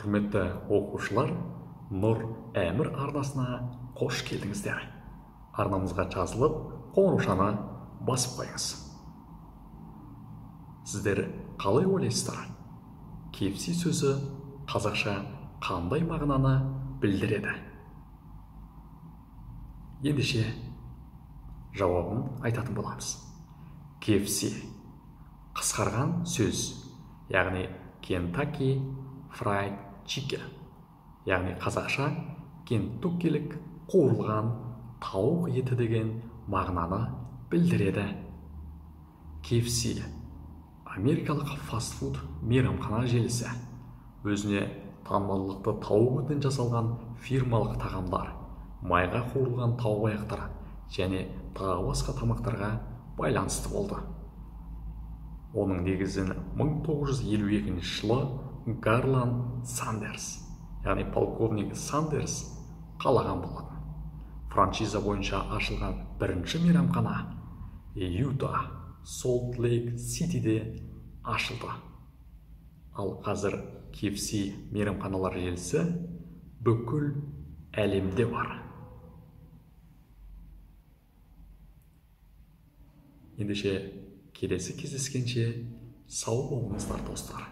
Құрметті оқушылар, Нұр Әмір арнасына қош келдіңіздер. Арнамызға жазылып, қоңыраушаны басып қойыңыз. Сіздер қалай ойлайсыздар? KFC сөзі қазақша қандай мағынаны білдіреді? Ендеше жауабын айтатын боламыз. KFC қысқарған сөз, яғни Kentucky Fried Chicken, яғни қазақша кентуккилік қуырылған тауық еті деген мағынаны білдіреді. KFC америкалық фастфуд мейрамхана желісі. Өзіне танымалдықты тауық етінен жасалған фирмалық тағамдар, майға қуырылған тауық аяқтары және тағы басқа тамақтарға байланысты болды. Оның негізін 1952 жылы Гарланд Сандерс, яғни полковник Сандерс қалаған болатын. Франшиза бойынша ашылған бірінші мейрамхана Юта, Солт Лейк Ситиде ашылды. Ал қазір KFC мейрамханалар желісі бүкіл әлемде бар. Ендеше келесі кездескенше сау болыңыздар, достар.